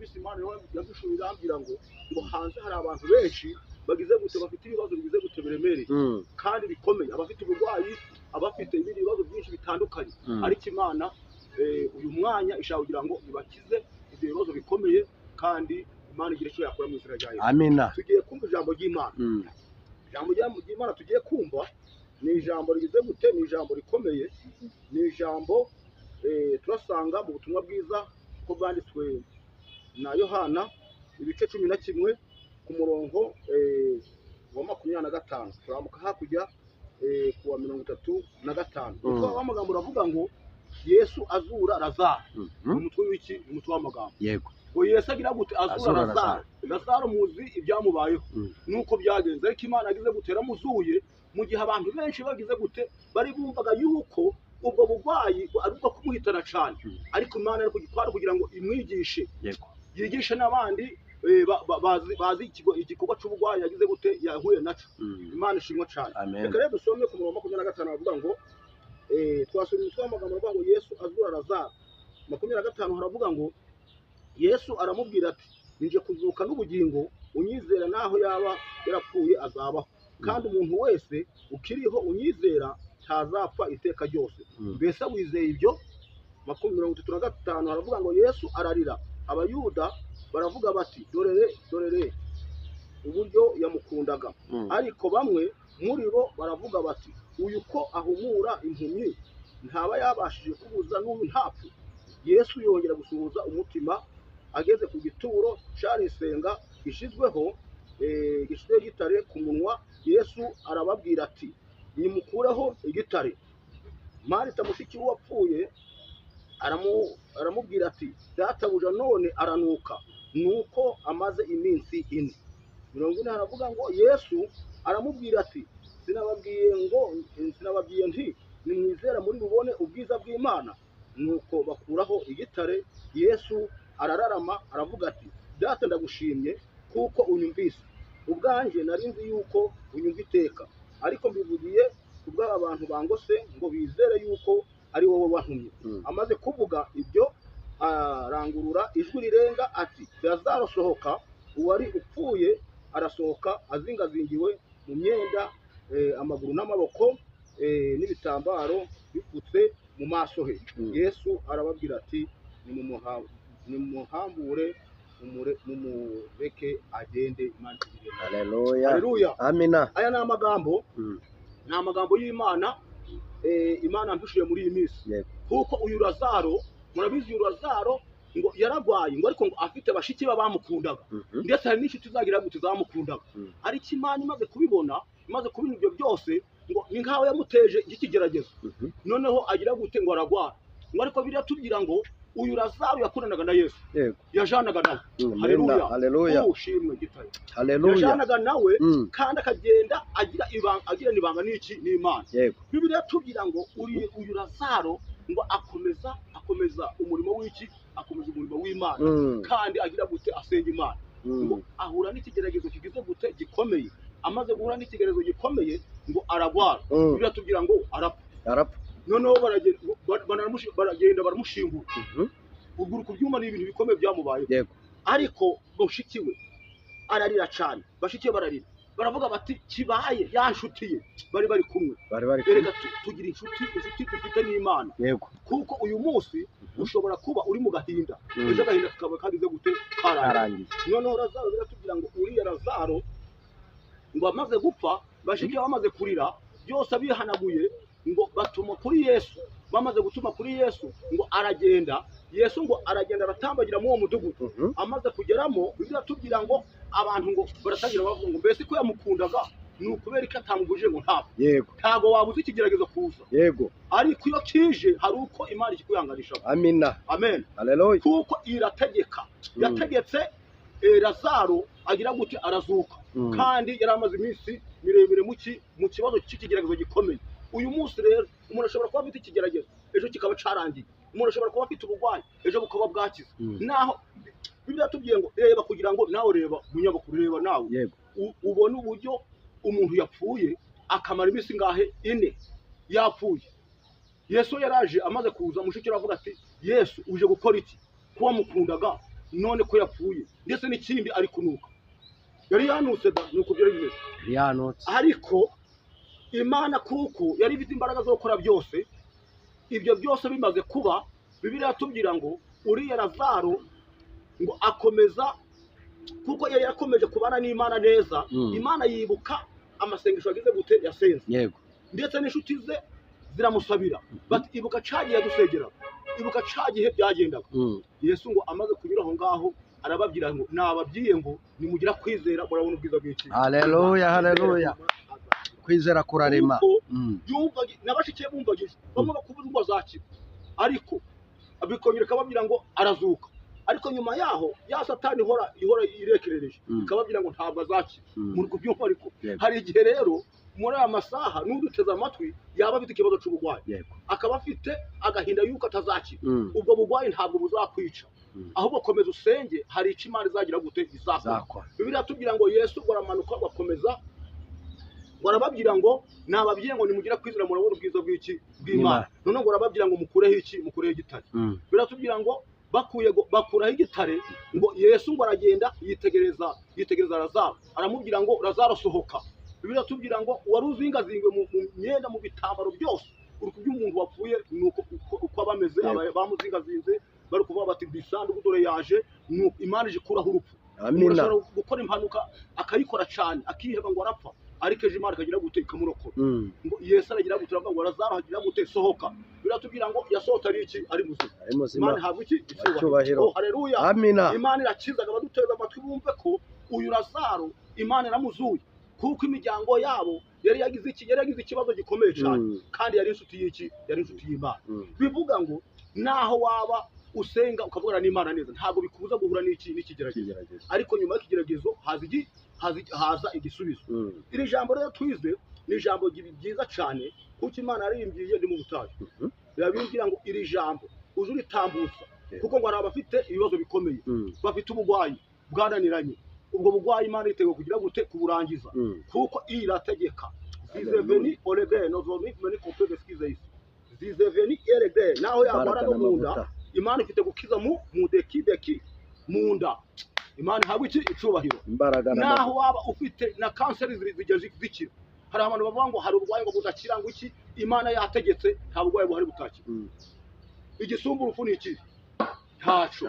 Minsi Imana yadushura irambwira ngo hanze hari abantu benshi bagize gute, bafite ibibazo bigize gute biremereye kandi bikomeye, abafite uburwayi, abafite ibindi bibazo byinshi bitandukanye. Ariko Imana uyu mwanya ishaka kugira ngo ibakize ibyo bibazo bikomeye, kandi Imana igira icyo yakora mu izina rya Yesu. Amina. Tugiye kumva ijambo ry'Imana. Ijambo ry'Imana tugiye kumva ni ijambo rigize gute, ni ijambo rikomeye, ni ijambo turasanga mu butumwa bwiza ko bwanditswe na Yohana ibice 11 ku murongo wa 25, turamuka hakurya ku wa 35. Umutwe w'amagambo uravuga ngo Yesu azura Lazaro. Umutwe w'iki? Umutwe w'amagambo. Yego. Ngo Yesu agira gute? Azura Lazaro. Lazaro muzi ibyamubayeho nuko byagenze, ariko Imana agize gute? Yaramuzuye mu gihe abantu benshi bagize gute, bari bumvaga yuko ubwo burwayi ari ubwo kumuhitana cyane, ariko Imana ari kugitwara kugira ngo imwigishe. Yego. Yigishe n'abandi bazi igikorwa cy'uburwayi yagize gute, yahuye naco. Imana ishimwe cyane. Reka rero dusome ku murongo 25, bavuga ngo twasomye umutwe w'amagambo avuga ngo Yesu azura Lazaro. 25 haravuga ngo Yesu aramubwira ati ninje kuzuka n'ubugingo, unyizera naho yaba yarapfuye azabaho, kandi umuntu wese ukiriho unyizera ntazapfa iteka ryose. Mbese wizeye ibyo? 35 haravuga ngo Yesu ararira. Abayuda baravuga bati dorere dorere uburyo yamukundaga. Ariko bamwe muri bo baravuga bati uyu ko ahumura impumyi ntaba yabashije kubuza n'uyu ntapfu. Yesu yongera gusuhuza umutima ageze ku gituro cyarisenga gishyizweho igitare ku munwa. Yesu arababwira ati nimukureho igitare. Marita mushiki wapfuye aramubwira ati databuja none aranuka nuko amaze iminsi 4. 40 haravuga ngo Yesu aramubwira ati sinababwiye nti nimwizera muri bubone ubwiza bw'Imana. Nuko bakuraho igitare. Yesu arararama aravuga ati data ndagushimye kuko unyumvise, ubwanjye nari nzi yuko unyumva iteka, ariko mbivugiye kubw'aba bantu bangose ngo bizere yuko ari wowe wantumye. Amaze kuvuga ibyo arangurura ijwi rirenga ati Lazaro sohoka. Uwari upfuye arasohoka azingazingiwe mu myenda, amaguru n'amaboko, n'ibitambaro bipfutse mu maso he. Yesu arababwira ati nimuhambure mumureke agende. Imana ikugirire. Haleluya. Haleluya. Amina. Aya ni amagambo, ni amagambo y'Imana. Imana yampishuriye muri iyi minsi. Kuko uyu Lazaro, murabizi uyu Lazaro ngo yaragwaye, ngo ariko ngo afite bashiki be bamukundaga, ndetse hari n'inshuti zagira gute zamukundaga. Ariko Imana imaze kubibona, imaze kubona ibyo byose, ngo ni nkaho yamuteje ikigeragezo. Noneho agira gute ngo aragwara. Ngo ariko biratubwira ngo uyu Lazaro yakoranaga na Yesu. Yajanaga nawe. Haleluya. Haleluya. Ushimwe gitare. Haleluya. Yajanaga nawe kandi akagenda agira ibanga, agira ibanga n'iki n'Imana. Yego. Bibiliya tubwira ngo uyu Lazaro ngo akomeza umurimo w'iki, akomeza umurimo w'Imana, kandi agira gute asenga Imana. Ngo ahura n'ikigeragezo kigize gute gikomeye. Amaze guhura n'ikigeragezo gikomeye ngo aragwara. Bibiliya tubwira ngo arapfa. Arapfa. Noneho baragenda baramushingura. Uguru kubyuma ni ibintu bikomeye byamubayeho. Yego. Ariko mushiki we ararira cyane, bashiki bararira, baravuga bati kibaye yanshutiye, bari bari kumwe. Erega tugira inshuti dufite n'Imana. Yego. Kuko uyu munsi ushobora kuba uri mu gahinda, ejo agahinda kakaba kagize gute karangiye. Noneho Lazaro biratubwira ngo uriya Lazaro ngo amaze gupfa, bashiki bamaze kurira byose abihanaguye, ngo batuma kuri Yesu. Bamaze gutuma kuri Yesu ngo aragenda. Yesu ngo aragenda aratambagira mu uwo mudugudu. Amaze kugeramo biratubwira ngo abantu ngo baratangira bavuga ngo mbese ko yamukundaga ni ukubera ko atamuguje ngo ntapfe. Yego. Ntago wabuze ikigeragezo kuza. Yego. Ariko iyo kije hari uko Imana ikikuyanganisha. Amina. Amen. Haleluya. Kuko irategeka. Yategetse Lazaro agira gute arazuka. Kandi yari amaze iminsi miremire mu kibazo cy'ikigeragezo gikomeye. Uyu munsi rero umuntu ashobora kuba afite ikigeragezo ejo kikaba carangiye. Umuntu ashobora kuba afite uburwayi ejo bukaba bwakize. Naho Bibiliya tubwiye ngo reba kugira ngo nawe reba munyabukuru, reba nawe ubone uburyo umuntu yapfuye akamara iminsi ngahe 4 yapfuye. Yesu yaraje amaze kuza mushiki aravuga ati Yesu uje gukora iki? Kuba mukundaga None ko yapfuye, ndetse n'ikindi ari kunuka, yari yanutse da, nuko byari bimeze. Yanutse. Ariko Imana kuko yari ifite imbaraga zo gukora byose, ibyo byose bimaze kuba, Bibiliya yatubwira ngo uriya Lazaro ngo akomeza, kuko yari yakomeje kubana n'Imana neza. Imana yibuka amasengesho yagize gute, yasenze. Yego. Ndetse n'inshuti ze ziramusabira bati ibuka cagihe yadusengeraga, ibuka cagihe byagendaga. Yesu ngo amaze kunyura aho ngaho arababwira ngo nababwiye ngo nimugira kwizera murabona ubwiza bw'iki. Haleluya, haleluya. Kwizera kurarema. Yumvaga nabashikiye bumvagije bamwe bakubuza ngo azakira, ariko bikongera ikababwira ngo arazuka. Ariko nyuma yaho ya Satani ihora irekerereje ikababwira ngo ntabwo azakira. Muri kubyumva ariko hari igihe rero muri aya masaha n'uduteze amatwi yaba afite ikibazo cy'uburwayi, akaba afite agahinda yuko atazakira. Ubwo burwayi ntabwo buzakwica, ahubwo komeza usenge, hari icyo Imana izagira gute, izakora. Bibiliya tubwira ngo Yesu aramanuka bakomeza ngo arababwira ngo nababwiye ngo nimugira kwizera murabona ubwiza bw'iki, bw'Imana. None ngo arababwira ngo mukureho iki, mukureho igitare. Biratubwira ngo bakuraho igitare, ngo Yesu ngo aragenda yitegereza Lazaro, aramubwira ngo Lazaro sohoka. Biratubwira ngo wari uzingazingwe mu myenda, mu bitambaro byose, uri kuby'umuntu wapfuye nuko uko abameze bamuzingazinze bari kuvuga bati bisanduku dore yaje, nuko Imana ije ikuraho urupfu. Amina. Gukora impanuka akayikora cyane akiheba ngo arapfa, ariko ejo Imana ikagira gute, ikamurokora. Ngo Yesu aragira gute, aravuga ngo Lazaro agira gute, sohoka. Biratubwira ngo yasohotse ari iki, ari muzima. Imana ihabwa iki, icyubahiro. Oh, haleluya. Amina. Imana irakizaga abaduteze amatwi bumve ko uyu Lazaro Imana yaramuzuye, kuko imiryango yabo yari yagize iki, yari yagize ikibazo gikomeye cyane, kandi yari inshuti y'iki, yari inshuti y'Imana. Bivuga ngo naho waba usenga ukavugana n'Imana neza, ntabwo bikubuza guhura n'iki, n'ikigeragezo. Ariko nyuma y'ikigeragezo haza igisubizo. Iri jambo rero twize ni ijambo ryiza cyane, kuko Imana yarimbwiye ndi mu butayu, irabibwira ngo iri jambo uje uritambutsa, kuko ngo hari abafite ibibazo bikomeye, bafite uburwayi bwananiranye. Ubwo burwayi Imana yiteguye kugira gute, kuburangiza, kuko irategeka. Zizeveni orege nozomi meni kopeve skizeisi zizeveni erege, naho yagwara no munda, Imana ifite gukiza mu mudekideki munda. Imana ihabwa iki, icubahiro. Naho waba ufite na kanseri zijya zikira, hari abantu bavuga ngo hari uburwayi ngo budakira, ngo iki, Imana yategetse nta burwayi buhari butakira. Igisumba urupfu ni iki, ntaco.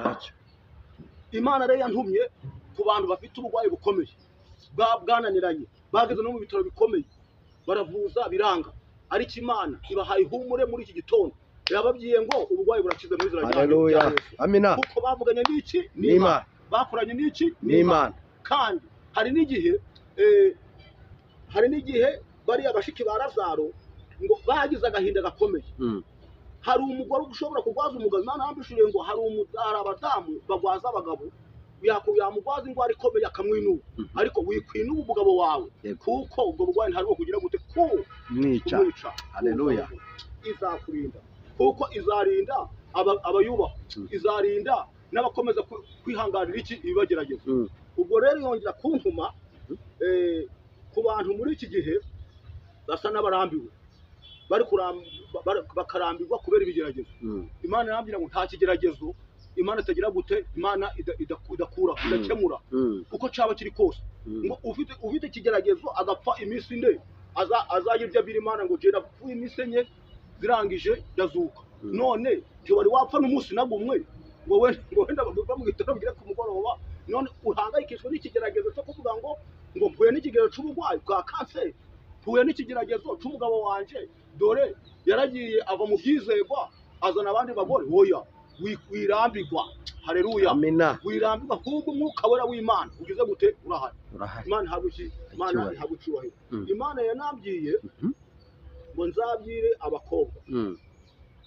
Imana rero yantumye ku bantu bafite uburwayi bukomeye bwananiranye, bageze no mu bitaro bikomeye baravuza biranga, ariko Imana ibahaye ihumure muri iki gitondo, irababwiye ngo uburwayi burakize mu izina rya Yesu. Amina. Kuko bavuganye n'iki, n'Imana, bakoranye n'iki, n'Imana. Kandi hari n'igihe bariya bashiki ba Lazaro ngo bagize agahinda gakomeye. Hari umugore ushobora kurwaza umugabo, Imana yambishuriye ngo hari abadamu bagwaza abagabo, yamugwaza indwara ikomeye akamwinuba, ariko wikwinuba umugabo wawe, kuko ubwo burwayi ntabwo kugira gute, kumwica. Haleluya. Izakurinda, kuko izarinda abayubaha, izarinda n'abakomeza kwihanganira iki, ibibagerageza. Ubwo rero yongera kuntuma ku bantu muri iki gihe basa n'abarambiwe, bari bakarambirwa kubera ibigeragezo. Imana irambwira ngo nta kigeragezo Imana itagira gute, Imana idakura, idakemura, uko cyaba kiri kose. Ngo ufite ikigeragezo agapfa iminsi ine, azagira ibyo abira Imana ngo jye napfuye iminsi enye zirangije ndazuka. None ntiwari wapfa n'umunsi na gumwe, ngo wenda mu gitondo bwire ku mugoroba, none uhangayikishwe n'ikigeragezo cyo kuvuga ngo mpuye n'ikigeragezo cy'uburwayi bwa kanseri, mpuye n'ikigeragezo cy'umugabo wanje, dore yaragiye ava mu byizerwa azana abandi bagore. Oya, wirambirwa. Haleluya. Amina. Wirambirwa, ahubwo umwuka wera w'Imana ugize gute, urahari. Imana ihabwa iki, Imana ihabwa icyubahiro. Imana yanabwiye ngo nzabyire abakobwa.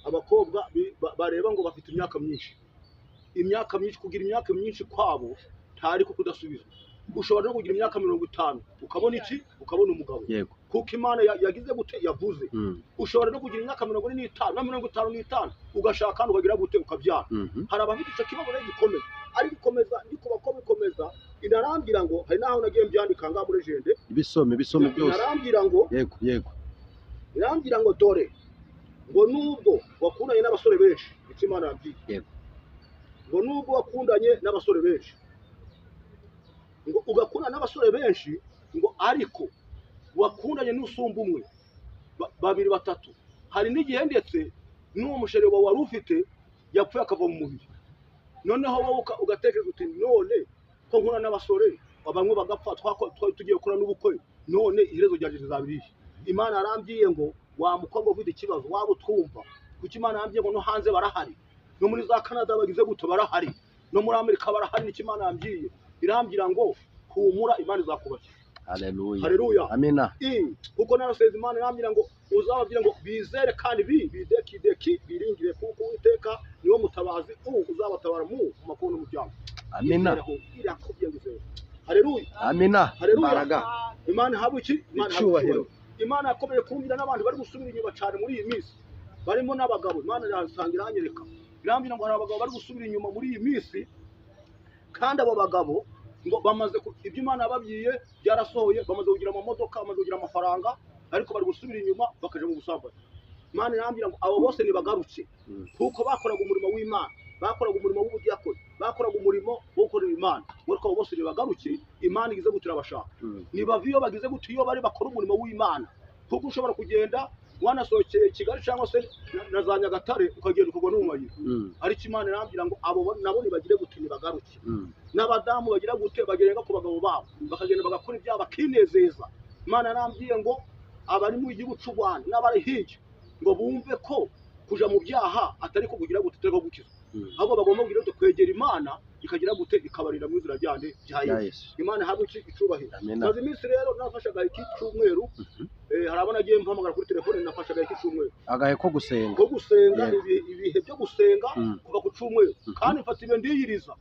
Abakobwa bareba ngo bafite imyaka myinshi, imyaka myinshi, kugira imyaka myinshi kwabo ntari ko kudasubizwa. Ushobora no kugira imyaka 50 ukabona iki, ukabona umugabo. Kuko Imana yagize gute, yavuze. Ushobora no kugira imyaka 45 na 55 ugashaka ukagira gute, ukabyara. Hari abafite icyo kibazo rero gikomeye, ariko ikomeza ndiko bakomeza inarambira ngo hari naho nagiye mbyandika ngaha muri jende, ibisome byose. Inarambira ngo yego, irambira ngo dore ngo nubwo wakundanye n'abasore benshi, icyo Imana yabwiye. Yego. Ngo nubwo wakundanye n'abasore benshi, ngo ugakundana n'abasore benshi, ngo ariko wakundanye n'usumba umwe, babiri, batatu, hari n'igihe ndetse n'uwo mushere wawe wari ufite yapfuye akava mu mubiri. Noneho wowe ugatekereza uti none ko nkura n'abasore bamwe bagapfa, twari tugiye gukora n'ubukwe, none iherezo ryanjye rizaba irihe? Imana yarambwiye ngo wa mukobwa ufite ikibazo waba utwumva, kuko Imana yambwiye ngo no hanze barahari, no muri za Canada bagize gute barahari, no muri Amerika barahari. Nicyo Imana yambwiye, irambwira ngo humura, Imana izakubakira. Haleluya. Haleluya. Amina. Kuko narasenze Imana irambwira ngo uzababwira ngo bizere kandi bidekideki biringire, kuko Uwiteka niwo mutabazi uzabatabara mu makuba n'umuryango. Amina. Irakubwiye ngo izere. Haleluya. Amina. Haleluya. Imbaraga. Imana ihabwe iki? Imana ihabwe Icyubahiro. Imana yakomeje kumbwira n'abantu bari gusubira inyuma cyane muri iyi minsi, barimo n'abagabo. Imana irasanga iranyereka, irambwira ngo hari abagabo bari gusubira inyuma muri iyi minsi, kandi abo bagabo ngo bamaze ibyo Imana yababwiye byarasohoye, bamaze kugira amamodoka, bamaze kugira amafaranga, ariko bari gusubira inyuma bakaja mu busambanyi. Imana irambwira ngo abo bose nibagarutse, kuko bakoraga umurimo w'Imana, bakoraga umurimo w'ubudiyakoni, bakoraga umurimo wo gukorera Imana, ariko abo bose nibagarutse. Imana igize gute? Irabashaka. Nibava iyo bagize gute, iyo bari bakora umurimo w'Imana, kuko ushobora kugenda wanasohokeye Kigali cyangwa se na za Nyagatare, ukagenda ukagwa no mu mayira. Ariko Imana irambwira ngo abo nabo nibagire gute? Nibagaruke. N'abadamu bagira gute? Bagenga ku bagabo babo, bakagenda bagakora ibyaha, bakinezeza. Imana yarambwiye ngo abari mu gihugu cy'u Rwanda n'abari hirya ngo bumve ko kuja mu byaha atari ko kugira gute, atari ko gukizwa, ahubwo bagomba kugira gute? Kwegera Imana, ikagira gute? Ikabarira mu izina ryande rya Ya Yesu. Yesu. Imana ihabwe iki? Icubahiro. Amina. Maze iminsi rero nafashaga iki cyumweru, hari abo nagiye mpamagara kuri telefone, nafashaga iki cyumweru Agahe ko gusenga. ko gusenga, Yego. ibihe byo gusenga kuva ku cyumweru, kandi mfata ibyo ndiyiriza,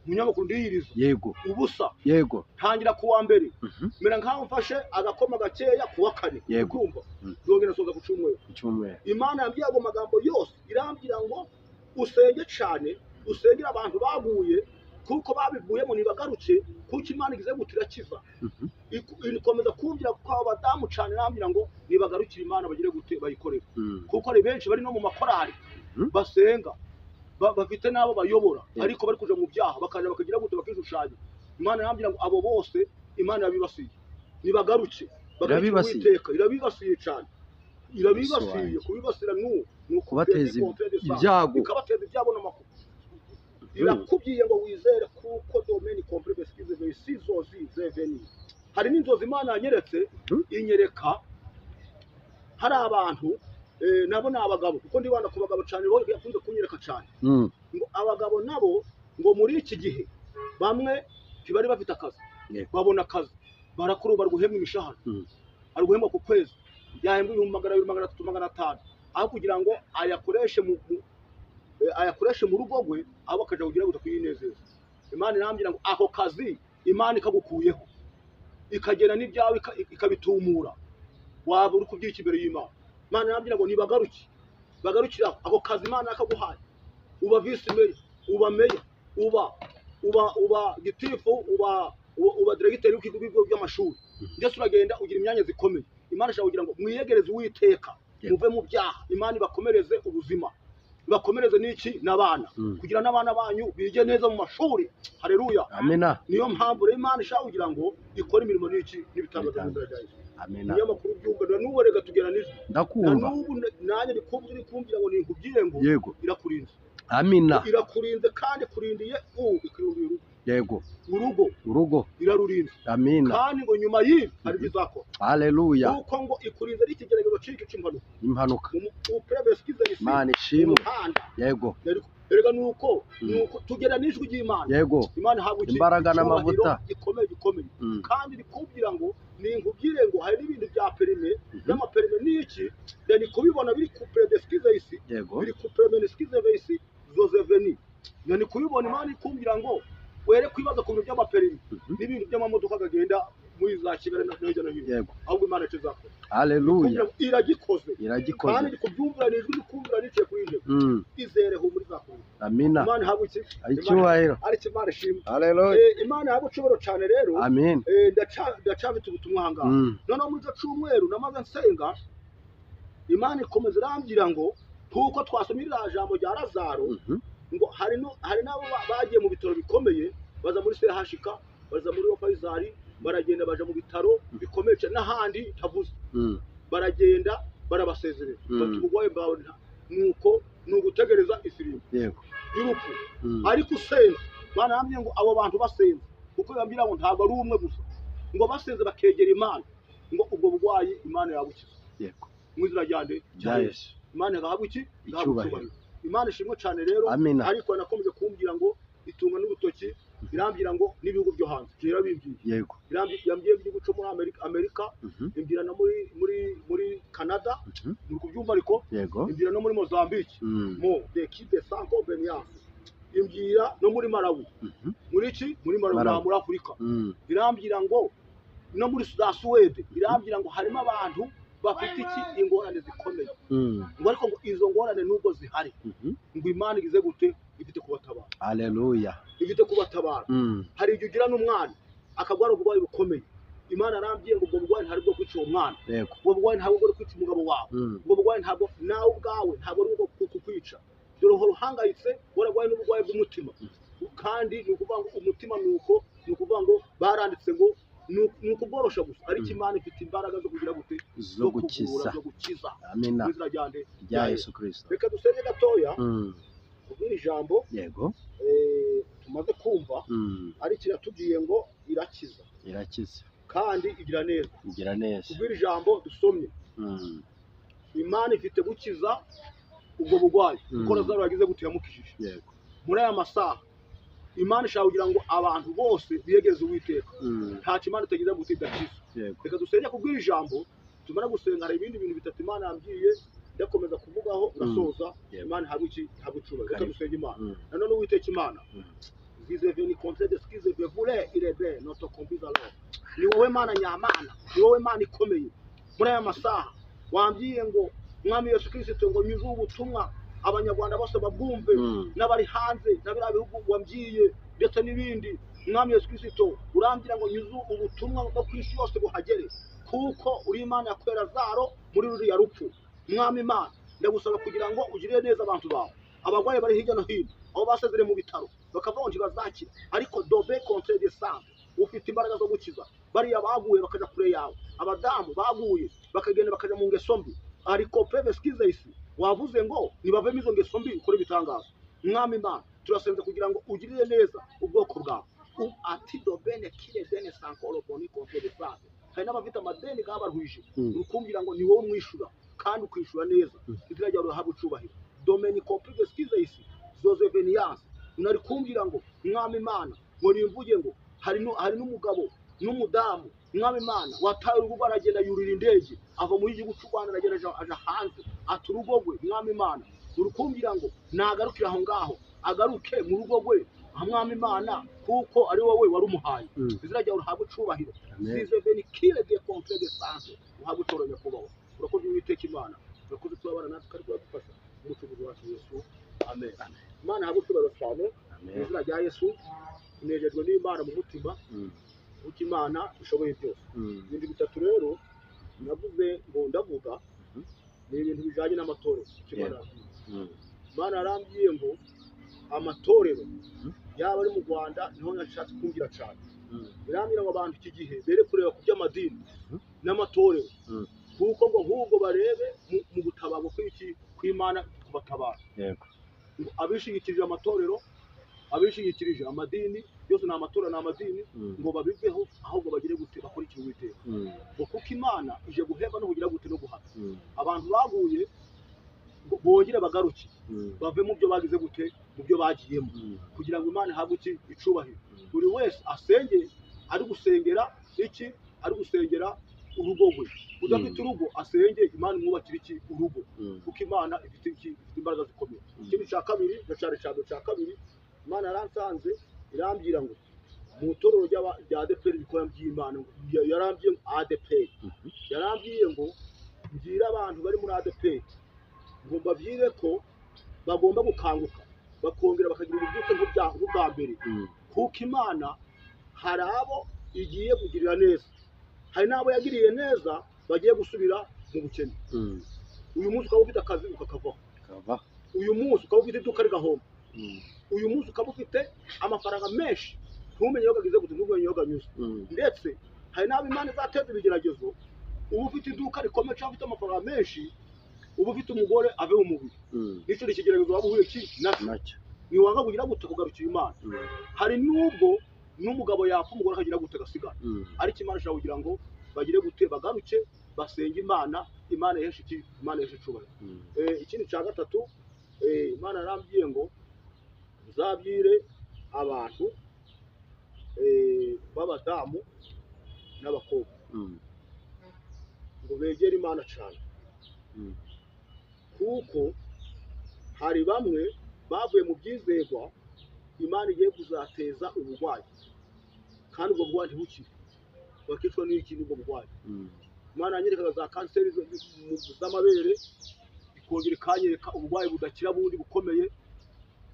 umunyamakuru, ndiyiriza Yego. ubusa. Yego. Ntangira ku wa mbere, mera nkaho mfashe agakoma gakeya ku wa kane. Yego. Ukumva ndongera nsoza ku cyumweru. Ku cyumweru. Imana yambwiye ago magambo yose, irambwira ngo usenge cyane, usengere abantu baguye, kuko babivuyemo nibagaruke, kuko Imana igize gute? Irakiza. Ikomeza kumbwira ko abo badamu cyane, irambwira ngo nibagarukire Imana, bagire gute? Bayikorere, kuko ari benshi bari no mu makorari basenga, bafite n'abo bayobora, ariko bari kuja mu byaha, bakaja bakagira gute? Bakishushanya. Imana irambwira ngo abo bose Imana yabibasiye, nibagaruke, bagarukire Irabibasiye. Uwiteka. Irabibasiye cyane, irabibasiye. wanjye. Kubibasira ni Kubateza ibyago. Ikabateza ibyago n'amakuba. Irakubwiye ngo wizere, kuko domaine complete skills sizozi zeveni. Hari n'inzozi Imana yanyeretse, inyereka hari abantu, nabo ni abagabo, kuko ndibanda ku bagabo cyane, bo yakunze kunyereka cyane, ngo abagabo nabo ngo muri iki gihe bamwe ntibari bafite akazi, babona akazi, barakora, bari guhembwa imishahara, ari guhembwa ku kwezi, yahembwa 200,000, 300,000, 500, aho kugira ngo ayakoreshe ayakoreshe mu rugo rwe, aho bakaja kugira ngo kuyinezeza. Imana irambwira ngo ako kazi Imana ikagukuyeho, ikagena n'ibyawe ikabitumura, waba uri kubyika imbere y'Imana. Imana irambwira ngo nibagaruke, bagarukire aho ako kazi Imana yakaguhaye, uba visi meya, uba meya, uba gitifu, uba diregiteri w'ikigo w'ibigo by'amashuri, ndetse uragenda ugira imyanya zikomeye. Imana ishobora kugira ngo mwiyegereze Uwiteka, muve mu byaha, Imana ibakomereze ubuzima, ibakomereze n'iki? N'abana, kugira n'abana banyu bige neza mu mashuri. Haleluya. Amina. Niyo mpamvu rero Imana ishaka kugira ngo ikore imirimo n'iki? N'ibitangaza mu izina rya Yesu. Amina. Umunyamakuru, byumva na n'ubu reka tugera n'ijwi na Ndakumva. n'ubu nanjye ndikumva uri kumbwira ngo ninkubwire ngo Yego. irakurinze. Amina. Irakurinze, kandi kurindiye ikurindiye urugo. Yego. Urugo. Urugo. Irarurinze. Amina. Kandi ngo nyuma y'ibi hari ibyo izakora, Haleluya. kuko ngo ikurinze n'ikigeragezo c'iki c'impanuka. Impanuka. Uprebeskize Imana ishimwe. umuhanda. Yego. Erega nuko tugera n'ijwi ry'Imana. Yego. Imana ihabwa iki? Imbaraga Icyubahiro n'amavuta. gikomeye, gikomeye. Kandi rikubwira ngo ninkubwire ngo hari n'ibintu bya perime, by'amaperime n'iki, ni kubibona biri ku predeskize isi, Yego. biri ku predeskize isi zozeveni, ni kubibona. Imana ikumbwira ngo were kwibaza ku bintu by'amaperime n'ibintu by'amamodoka agagenda muri za Kigali no hirya no hino, Yego. ahubwo Imana icyo izakora. Haleluya. Kumbwira ngo iragikoze, Iragikoze. kandi kubyumvira ni ijwi rikumvira nicaye kuri iyi ntebe. Izere, humura, izakora. Amina. Imana ihabwe iki? Icyubahiro. Ariko Imana ishimwe. Haleluya. Imana ihabwe icyubahiro cyane rero. Amin. Ndacafite ubutumwa aha ngaha. Noneho muri icyo cyumweru namaze nsenga, Imana ikomeza irambwira ngo kuko twasomye iriya jambo rya Lazaro. Ngo hari n'abo bagiye mu bitaro bikomeye, baza muri CHK, baza muri Faisal, baragenda baja mu bitaro bikomeye cyane n'ahandi tavuze. Baragenda barabasezerera bati ubugwayi bwawe nuko ni ugutegereza ifirimbi yego y'urupfu. Ariko usenze, banambye ngo abo bantu basenze, kuko bambwira ngo ntabwo ari umwe gusa, ngo basenze bakegera Imana, ngo ubwo bugwayi Imana yabukiza. Yego, mu izina rya Yesu Imana igahabwa iki? Icyubahiro. Imana ishimwe cyane rero. Ariko nakomeje kumbwira ngo itunga n'urutoki, irambwira ngo n'ibihugu byo hanze yarabimbwiye. Yego, yambwiye igihugu cyo muri Amerika, imbwira no muri Canada, muri kubyumva ariko. Yego, imbwira no muri Mozambique, mo de Kide Sanko Benias, imbwira no muri Malawi, muri iki muri Malawi muri Afrika. Irambwira ngo no muri Suwede, irambwira ngo harimo abantu bafite iki ingorane zikomeye, ngo ariko ngo izo ngorane nubwo zihari, ngo Imana igize gute? Ifite kubatabara. Haleluya, ifite kubatabara. Hari igihe ugira n'umwana akagwara uburwayi bukomeye, Imana arambwiye ngo ubwo burwayi ntari bwo kwica uwo mwana, ubwo burwayi ntabwo bwo kwica umugabo wawe, ubwo burwayi ntabwo nawe ubwawe ntabwo ari ubwo kukwica. Dore uhora uhangayitse, wararwaye n'uburwayi bw'umutima, kandi ni ukuvuga ngo umutima ni ukuvuga ngo baranditse ngo ni ukubworosha gusa, ariko Imana ifite imbaraga zo kugira gute? Zo gukiza, zo gukiza. Amina, mu izina rya Yesu Kristo. Reka dusenge gatoya kubwira ijambo. Yego, tumaze kumva, ariko iratubwiye ngo irakiza, irakiza kandi igira neza, igira neza. Kubwira ijambo dusomye, Imana ifite gukiza ubwo burwayi, kuko Lazaro yagize gute? Yamukijije. Yego, muri aya masaha Imana ishaka kugira ngo abantu bose biyegeze Uwiteka, ntacyo Imana itagize gute idakiza. Reka dusenge kubwira ijambo, tumara gusenga hari ibindi bintu bitatu Imana yambwiye ndakomeza kuvugaho ngasoza. Imana ihabwe iki? Ihabwe icyubahiro. Reka dusenge Imana. Nanone Uwiteka Imana, zizeve ni contre de ce qu'ils voulaient, il est bien notre complice alors. Ni wowe Mana nyamana, ni wowe Mana ikomeye. Muri aya masaha wambwiye ngo Mwami Yesu Kristo ngo nyuze ubutumwa abanyarwanda bose babwumve, n'abari hanze n'abira bihugu wambwiye ndetse n'ibindi. Mwami Yesu Kristo urambwira ngo nyuze ubutumwa bwo ku isi yose buhagere, kuko uri Imana yakuye Lazaro muri ruriya rupfu. Mwami Imana, ndagusaba kugira ngo ugirire neza abantu bawe, abarwayi bari hirya no hino, aho basezereye mu bitaro bakavuga ngo ntibazakira, ariko dobe contre de sang, ufite imbaraga zo gukiza bariya baguye bakaja kure yawe, abadamu baguye bakagenda bakaja mu ngeso mbi, ariko peve skizeisi wavuze ngo nibavemo izo ngeso mbi ukore ibitangazo. Mwami Imana, turasenze kugira ngo ugirire neza ubwoko bwawe. Ati dobene kire bene sankoro boni contre de sang. Hari n'abafite amadeni gabarwije, urukumbira ngo ni wowe umwishura kandi ukishura neza, izina ryawe rihabwe icubahiro. Domeni comprige skizeisi zozevenias, unari kumbwira ngo Mwami Imana ngo nimvuge ngo hari n'umugabo n'umudamu, Mwami Imana wataye urugo aragenda yurira indege ava muri igihugu cy'u Rwanda aragenda aja hanze ata urugo rwe. Mwami Imana urukumbwira ngo nagarukire aho ngaho, agaruke mu rugo rwe, Mwami Imana, kuko ari wowe wari umuhaye. Izina ryawe rihabwe icubahiro. Zizeveni kire de contre de santé, uhabwe icubahiro nyakubahwa. Urakoze Uwiteka Imana, urakoze tubabara natwe kandi uradufasha umucunguzi wacu Yesu. Amen. Imana ihabwe icubahiro cyane mu izina rya Yesu. Tunejejwe n'Imana mu mutima, kuko Imana ishoboye byose. Ibintu bitatu rero navuze ngo ndavuga ni ibintu bijanye n'amatorero. Imana yarambwiye ngo amatorero yaba ari mu Rwanda niho nashatse kumbwira cyane. Irambwira ngo abantu iki gihe bere kureba ku by'amadini n'amatorero, kuko ngo ahubwo barebe mu gutabarwa kw'Imana kubatabara. Yego, abishingikirije amatorero, abishingikirije amadini yose ni amatorero n'amadini, ngo babiveho ahubwo bagire gute? Bakurikire Uwiteka. Ngo kuko Imana ije guhemba no kugira gute? No guhana. Abantu baguye bongere bagaruke, bave mu byo bagize gute? Mu byo bagiyemo, kugira ngo Imana ihabwe iki? Icubahiro. Buri wese asenge ari gusengera iki? Ari gusengera urugo rwe. Udafite urugo asenge Imana imwubakire iki? Urugo. Kuko Imana ifite iki? Ifite imbaraga zikomeye. Ikindi cya kabiri, na cyane cyane cya kabiri, Imana yaransanze irambwira ngo mu itorero rya ADEPR bikora by'Imana, yarambwiye ngo ADEPR, yarambwiye ngo mbwire abantu bari muri ADEPR ngo mbabwire ko bagomba gukanguka bakongera bakagira ububyutse nk'ubwa mbere, kuko Imana hari abo igiye kugirira neza, hari n'abo yagiriye neza bagiye gusubira mu bukene. Uyu munsi ukaba ufite akazi ukakavaho, uyu munsi ukaba ufite iduka rigahomba, Uyu munsi ukaba ufite amafaranga menshi, ntumenye iyo agize gute, ntumenye iyo anyuze. Ndetse hari n'abo Imana izateza ibigeragezo, uba ufite iduka rikomeye cyangwa ufite amafaranga menshi, uba ufite umugore ave mu mubiri. Nicyo ni ikigeragezo waba uhuye nacyo, ntiwanga kugira gute kugarukira Imana. Hari n'ubwo n'umugabo yapfa umugore akagira gute agasigara, ariko Imana ishobora kugira ngo bagire gute bagaruke basenge Imana, Imana iheshe iki? Imana iheshe icyubahiro. Ikindi cya gatatu, Imana yarambwiye ngo nzabyire abantu b'abadamu n'abakobwa ngo begere Imana cyane, kuko hari bamwe bavuye mu byizerwa Imana igiye kuzateza uburwayi, kandi ubwo burwayi ntibukire, bakicwa n'iki n'ubwo burwayi. Imana yanyerekaga za kanseri z'amabere, ikongera ikanyereka uburwayi budakira bundi bukomeye.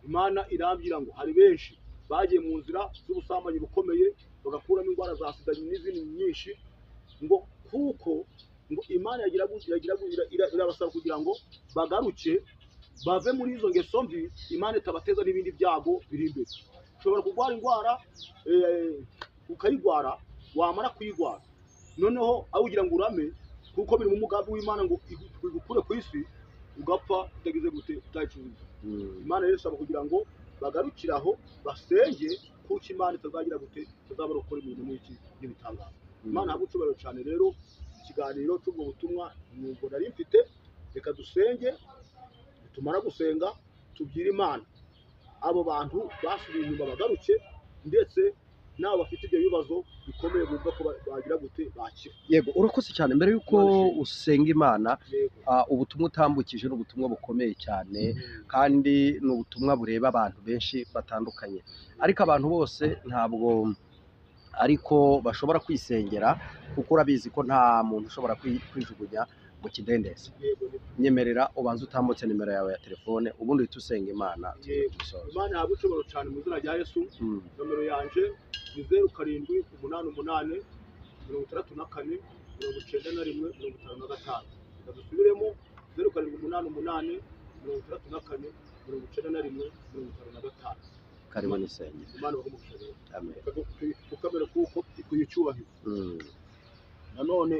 Imana irambwira ngo hari benshi bagiye mu nzira z'ubusambanyi bukomeye, bagakuramo indwara za sida n'izindi nyinshi, ngo kuko ngo Imana irabasaba kugira ngo bagaruke bave muri izo ngeso mbi, Imana itabateza n'ibindi byago biri imbere. Ushobora kurwara indwara ukayirwara, wamara kuyirwara noneho aho ugira ngo urame, kuko biri mu mugambi w'Imana ngo igukure ku isi, ugapfa utagize gute, utayicuruza. Imana rero isaba kugira ngo bagarukire aho basenge, kuko Imana itazagira gute, itazabura gukora imirimo n'iki n'ibitangaza. Imana ihabwe icyubahiro cyane. Rero ikiganiro cy'ubwo butumwa nubwo nari mfite, reka dusenge. Tumara gusenga tubwire Imana abo bantu basubiye inyuma bagaruke, ndetse n'abo bafite ibyo bibazo bikomeye bumva ko bagira gute bakira. Yego, urakoze cyane. Mbere y'uko usenga Imana, ubutumwa utambukije ni ubutumwa bukomeye cyane, kandi ni ubutumwa bureba abantu benshi batandukanye, ariko abantu bose ntabwo ariko bashobora kwisengera, kuko urabizi ko nta muntu ushobora kwijugunya mu kidendezi. Nyemerera ubanze utambutse nimero yawe ya telefone, ubundi uhite usenga Imana. Imana yawe icyubahiro cyane mu izina rya Yesu. Nomero yanje ni 0 7 8 8 64 91 55. Ndasubiremo 0 7 8 8 64 91 55. Karibu nisenge. Imana ibahe. Amen. Tukamere kuko ikuye icyubahiro. Nanone